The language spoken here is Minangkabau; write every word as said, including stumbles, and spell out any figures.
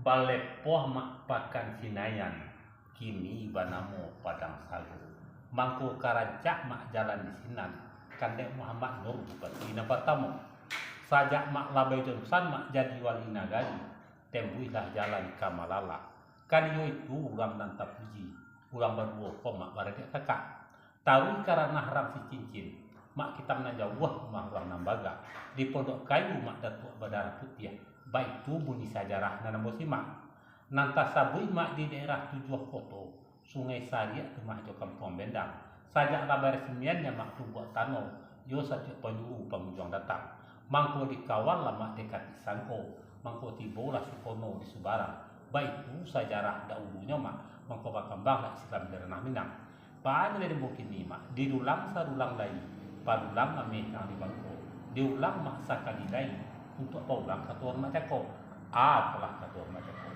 Balepoh mak Pakan Sinayan, kini banamo Padang Sagu. Mangko ka rancak mak jalan di sinan, kandek Muhammad Nur Bupati nan partamo. Sajak mak labai jonsan mak jadi wali nagari, tembuihlah jalan ka Malala. Kan iyo itu urang nan tapuji, urang baduo ko mak baradiak kakak. Taruih ka ranah rang si cincin, mak kitam nan jauah rumah urang nan bagak. Di Pondok Kayu mak Datuak Badarah Putiah, baitu bunyi sajarah nan ambo simak. Nan tasabuik mak di daerah Tujuah Koto, Sungai Sariak tu mah jo Kampuang Bendang. Sajak labai resmiannyo mak tubuak tano, yo satiok panjuru pangunjuang datang. Mangko dikawal lah mak dek katik sangko, mangko tibolah si Kono di Subarang. Baitu sajarah daulunyo mak, mangko bakambanglah Islam di ranah Minang. Baa nyo lai dek ambo kini mak, didulang sadulang lai, padulang ameh nan di bangko, diulang mak sakali lai, untuak paulang kato urang mak cako. Apolah kato urang mak cako.